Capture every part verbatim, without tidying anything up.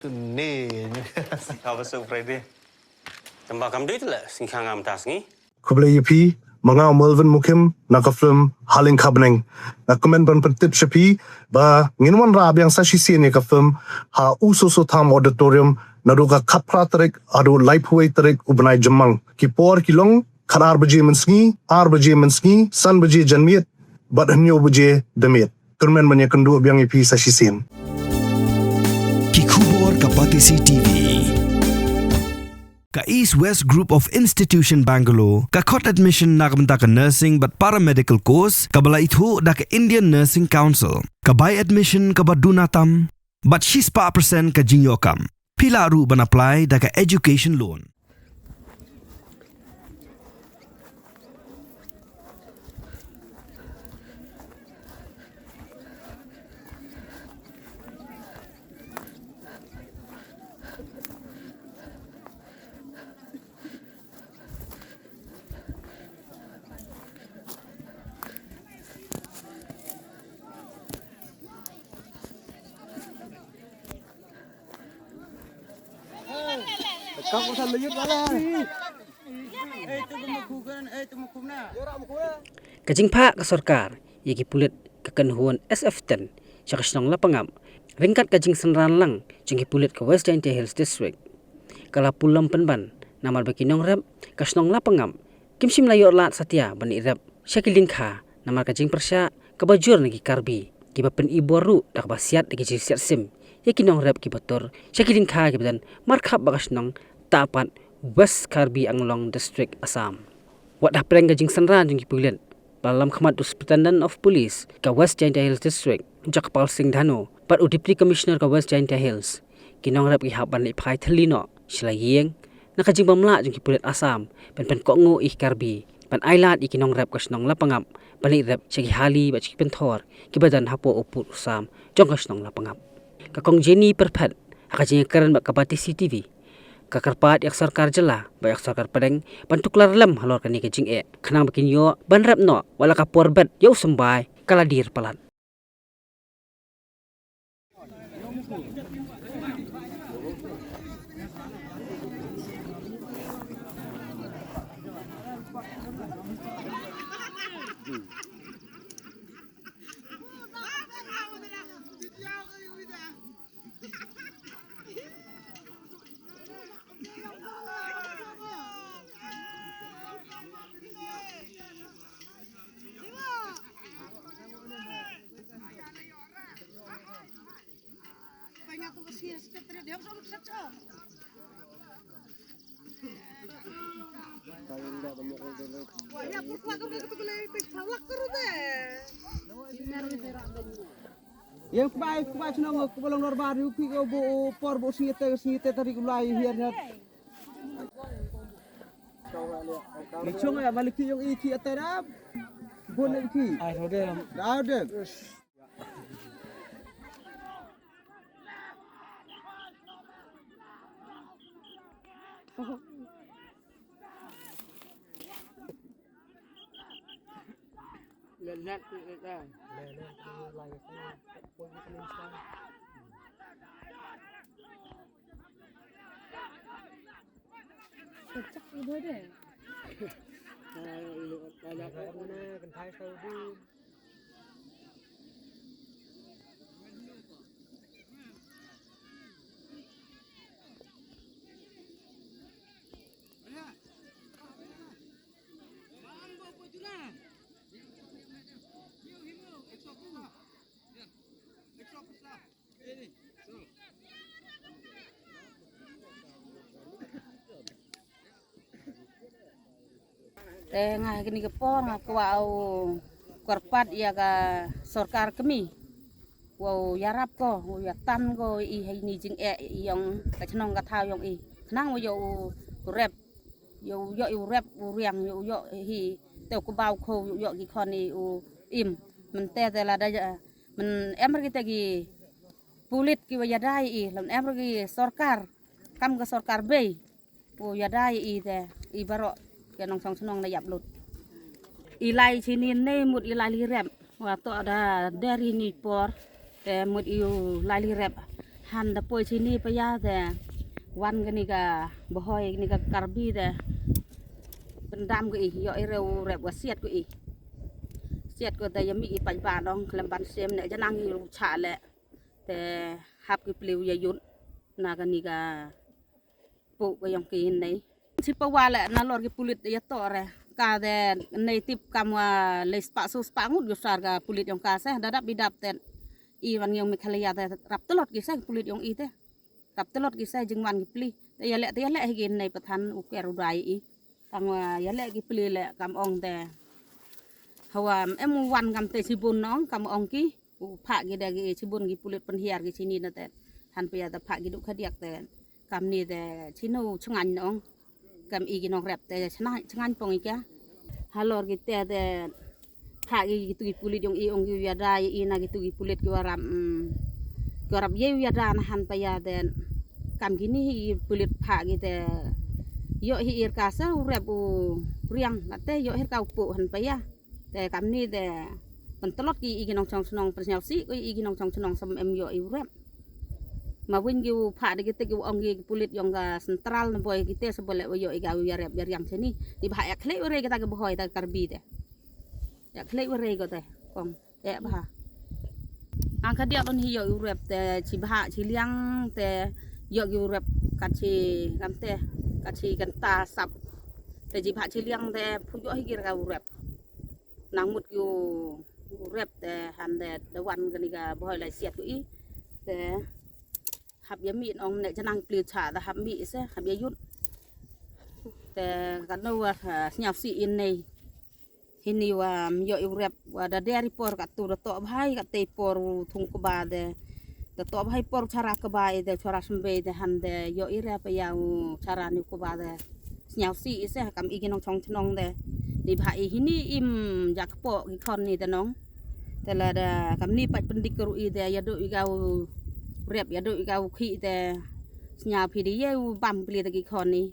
Ni. Sngikha ba suk Friday. Tang ba kam dei te la sngikha ngam ta sngi. Khublei ïa phi, ma nga u Melvin Mukim, na ka film Haleng Khabneng. Nga kmen ban pyntip sha phi ba ngin wanrah biang sa shisien ïa ka film ha U Soso Tham Auditorium naduh ka khatphra tarik haduh laiphew wei tarik u bnai Jymmang. Ki por ki long khatar baje mynsngi, ar baje mynsngi, san baje janmiet bad hynñiew baje damiet. Kyrmen ban ïakynduh biang ïa phi sa shisien. Ki khubor ka Batesi T V. Ka East West Group of Institution Bangalore ka khot admission na ka bynta ka nursing bad paramedical course kaba la ithuh da ka Indian Nursing Council. Ka bai admission kaba duna tam bad shispah percent ka jingïoh kam. Phi lah ruh ban apply da ka education loan. Ka jingphah ka sorkar ïa ki pulit ka kynhun S F ten sha ka shnong Lapangap ryngkat ka jingsynran lang jong ki pulit ka West Jaintia Hills District ka la pulom pynban namar ba ki nongrep ka shnong Lapangap kim shym la ïoh lad satia ban leit rep sha ki lyngkha namar ka jingpyrshah kaba jur na ki Karbi kiba pynibor ruh da kaba siat da ki jingsiat sim ïa ki nongrep kiba tur sha ki lyngkha kiba don markhap bad ka shnong Tahpat, West Karbi Anglong District, Assam. Wat hapdeng ka jingsynran jong ki pulit ba la lam khmat u Superintendent of Police ka West Jaintia Hills District, Jagpal Singh Dhano, bad u Deputy Commissioner ka West Jaintia Hills, ki nongrep ki hap ban leit phai thylli noh sha la ïing na ka jingbym lah jong ki pulit Assam ban pynkohnguh ïa ki Karbi ban ailad ïa ki nongrep ka shnong Lapangap ban leit rep sha ki hali bad sha ki pynthor kiba don hapoh u pud u sam jong ka shnong Lapangap. Ka Kong Jenny Pyrphet ha ka jingïakren bad ka Batesi T V ka kyrpad ïa ka sorkar jylla bad ïa ka sorkar pdeng ban tuklar lem halor kane ka jingeh khnang ba kin ïoh ban rep noh wat la ka por bet ïa u symbai ka la dier palat. Ïa kbai kbai shnong kaba long norbar ïa ki ko bo por bo sngite sngite tarik u lai hiar hiar. Ni chong ya maliki yong i ki atara. Bon ni ki. Ai rode. Rode. Te nga ha kine ki por nga kwah u kyrpad ïa ka sorkar kmie. Wow ïarap ko, wow ïatan ko i ha ini jingeh ïong ka chnong ka thaw ïong i. Khnang wow ïoh u rep, ïoh ïoh u rep u riang, ïoh ïoh hi te u kbaw kho, ïoh ïoh ki khon i u im. Mynta te lada ja, myn em re kita ki pulit ki wa ïadei i, lada em re ki sorkar, kam ka sorkar bei. U ïadei i te, i baroh ki nongshong shnong na ïap lut. I lai chini ne mut i lai li rep. Wa to da der ini por te mut i u lai li rep. Han da poi shini pa ïa te wan kani ka Bhoi, kani ka Karbi te pyndam ko i, ïoh i re u rep wa siat ko i. Siat ko te ïa mih i paidbah nong khlem ban sem ne janang i u chah leh. Te hap ki plie u ïa yut na kani ka puk ka ïong ki nei. Shi pawa leh na lor ki pulit ïa to re. Ka te nei tip kam wa lei spah so spah ngut ïa sar ka pulit ïong ka se da dap i dap te. I wan ïong Meghalaya te rap telot ki se pulit ïong i te. Rap telot ki se jingwan ki plie. Te ïa leh te ïa leh hi ki nei pathan u ker u dai i. Tang wa ïa leh ki plie leh kam ong te. Hawa em u wan kam te shibun nong kam ong ki. U phah ki da ki shibun ki pulit pynhiar ki shini na te. Han pia te phah ki duk khadiak te. Kam ni te shino chngaiñ nong. Kam i ki nong rep te chngaiñ pong i kya. Halor ki te te phah ki kitu ki pulit ïong i ong ki ïada i na kitu ki pulit ki warap, mm, ki warap ïa ïada na han pa ïa te. Kam kini hi pulit phah ki te ïoh hi ir ka sa u rep u riang ka te ïoh hi ir ka u pu han pa ïa. Te kam ni te pyntelot ki i ki nongchong chnong pynsñiaw si ko i ki nongchong chnong sam em ïoh i u rep. Ma win ki u phah de ki te ki u ong ki pulit ïong ka central na boi ki te sa bole wa ïoh i ka u ïa rep ïa riang cheni. Ni bha ïa khlei wa re kita ki Bhoi ta Karbi te. Ïa khlei wa re ko te kong. Ïa bha. Ang ka diak don hi ïoh i u rep te chi bha chi liang te ïoh ki u rep kat chi kam te kat chi kan ta sap. Te chi bha chi liang te phu ïoh hi ki ra ka u rep. Nang mut ïa u rep te han de da wan kani ka Bhoi lai siat ko i. Te hap ïa mih nong ne janang plie cha da hap mih se hap ïa yut. Te ka no wa, ah, sñiaw si in nei. Hini wa, mm, ïoh i u rep wa da der i por ka tu da toh bhai ka te i por u thung kba de. Da toh bhai por chara kba i de chara sembei de han de ïoh i rep ïa u chara ni kba de. Sñiaw si i se kam i ki nongchong chnong de. Ni bha i hini im ja kpoh ki khon ni de nong. Te la da kam ni pait pyndik kru i de ïa du i ka u rep ïa du i ka u khi de. Sñiaw phi de ïa u bam pli de ki khon ni.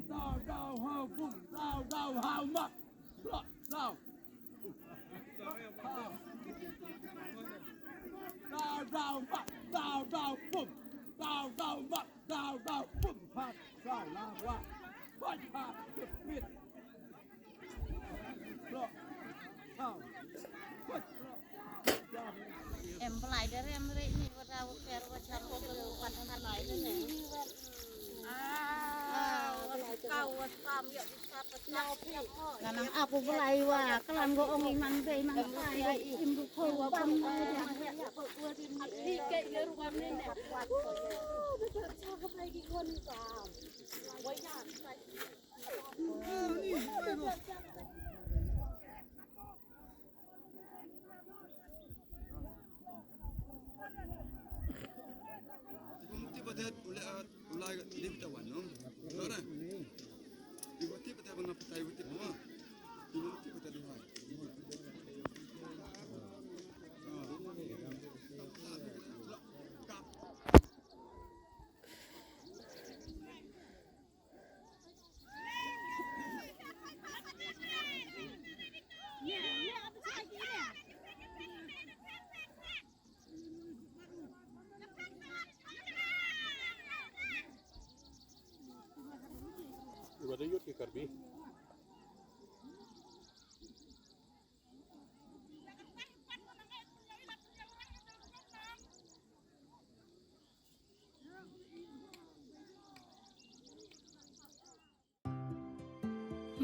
Dau dau hau bum, dau dau hau mak. Blok dau. Dau dau mak, dau dau bum. Dau dau mak, dau dau bum. Pat dau la wa. Pat pat mit mit. Em blai da rem re ni wa da wa ter wa char wa bru wa da nai ne. Ah, wa ka wa sam ya. Nga nang ap u blai wa klam go ong i man dei man pai im du ko wa bam.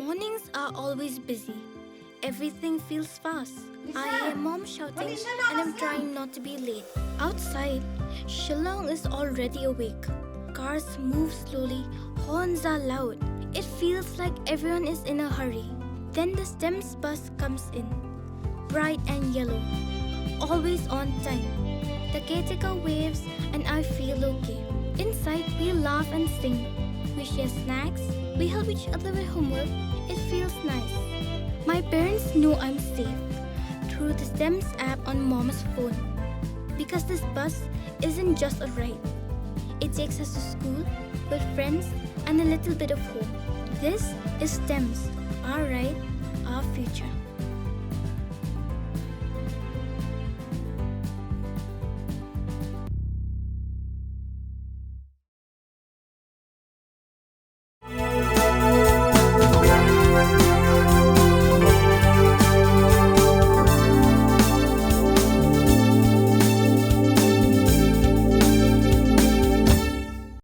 Mornings are always busy. Everything feels fast. I hear mom shouting and I'm trying not to be late. Outside, Shillong is already awake. Cars move slowly, horns are loud. It feels like everyone is in a hurry. Then the STEMS bus comes in, bright and yellow, always on time. The caretaker waves and I feel okay. Inside, we laugh and sing. We share snacks. We help each other with homework. It feels nice. My parents know I'm safe through the STEMS app on mom's phone. Because this bus isn't just a ride. It takes us to school, with friends, and a little bit of home. This is STEMS, our ride, our future.